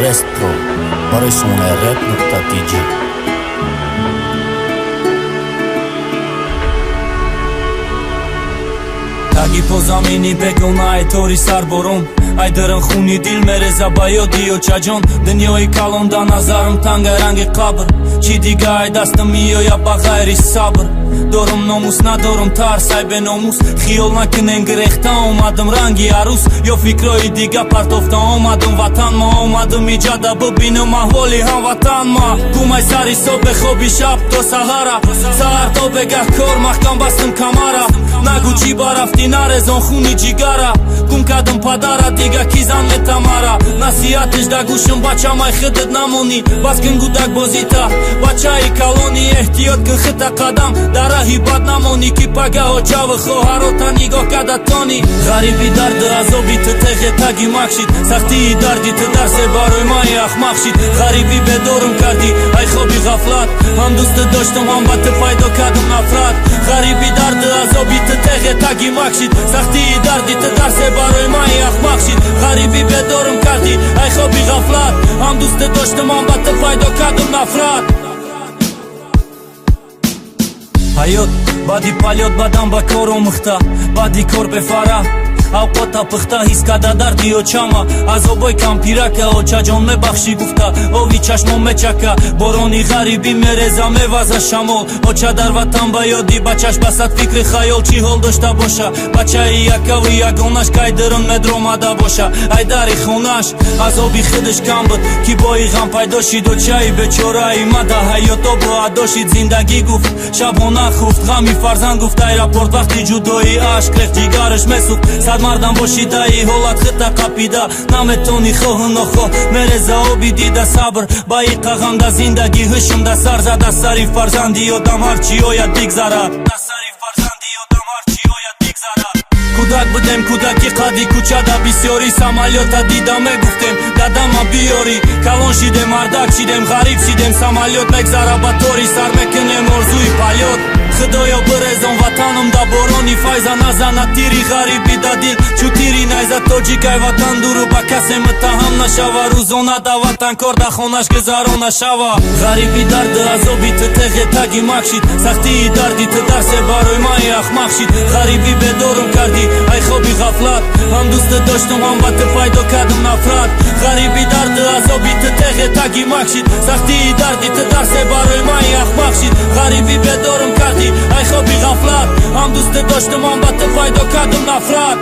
Рестро барои сомонаи rep.tj. Таги по замини бегона, ай тори сарборон, ай даран хуни дил мереза ба ёди очаҷон. Дунёи калон да назарам танга ранги қабр. Чӣ дига ай дастам меояд ба ғайри сабр? Дорум номус, надорум тарс, ай беномус. Хиёл накунен, гирехта омадам ранги арӯс ё фикрҳои дига партофта омадам ватан ма. Омадам иҷада бибинам аҳволи ҳамватан ма. Гумай сари соб, бехоби шаб то саҳара, саҳар то бегаҳ кор, маҳкам бастам камара. Нагӯ, чӣ барафтӣ, нарезон хуни ҷигара. Гум кардам падара, дига ки зан метамара? Насиҳатиш да гӯшам: бачамай, худат намонӣ, бас кун гудак бозита, бачаи калонӣ. Эҳтиёт кун хита, қадам дар раҳи бад намонӣ, ки пагаҳ очаву хоҳарота нигоҳ карда тонӣ. Ғариби дарду азоби ту теғе таги макшид, сахтии дарди ту дарсе барои маи ахмақ шид. Ғарибӣ бедорум кардӣ ай хоби ғафлат, ҳам дӯстат доштам, ҳам ба ту пайдо кардам нафрат. Ғариби дарду азоби ту теғе таги макшид, сахтии дарди ту дарсе барои маи ахмақ шид. Ғарибӣ бедорум кардӣ ай хоби ғафлат, ҳам дӯстат доштам, ҳам ба ту пайдо кардам нафрат. Ҳаёт баъди полёт бадан ба кор омӯхта, баъди кор бефара авқота пухта. Ҳис карда дарди очама, азобои кампирака. Очаҷон, мебахшӣ гуфта, ови чашмон мечака. Борони ғарибӣ мереза, меваза шамол. Оча дар ватан ба ёди бачаш басад фикри хаёл. Чӣ ҳол дошта боша бачаи якаву ягонаш, кай дурун медромада боша ай дари хонаш? Азоби худаш кам буд, ки бои ғам пайдо шид. Очаи бечораи ма да ҳаёт обу адо шид. Зиндагӣ гуфт, шабона хуфт ғами фарзанд. Гуфт, аэропорт вақти ҷудоӣ ашк рехт, ҷигараш месӯхт. Сад мардам боши, даи ҳолат хита қапида наметони, хоҳу нохоҳ мереза оби дида. Сабр ба иқағам да зиндагӣ ҳушум да сар зада. Сари фарзанди одам ҳарчи ояд, бигзарад. Кӯдак будем, кӯдаки қади кӯчада бисёрӣ самолёта дида мегуфтем: дадама биёрӣ. Калон шидем, мардак шидем, ғариб шидем. Самолёт мегзара ба тори сар, мекунем орзуи полёт. Худоё, бирезон ватанам да борони файза, назана тири ғарибӣ да дил чу тири найза. Тоҷикай ватан дуру ба касе муттаҳам нашава, рӯзона да ватан кор да хонаш гузарона шава. Ғарибӣ дарду азоби ту теғе таги макшид, сахтии дарди ту дарсе барои маи ахмақ шид. Ғарибӣ бедорум кардӣ ай хоби ғафлат, ҳам дӯстат доштам, ҳам ба ту пайдо кардам нафрат. Ғарибӣ дарду азоби ту теғе таги макшид, сахтии дарди ту дарсе барои маи ахмақ шид. Ғарибӣ бедорум кардӣ ай хоби ғафлат, ҳам дӯстат доштам, ҳам ба ту пайдо кардам нафрат.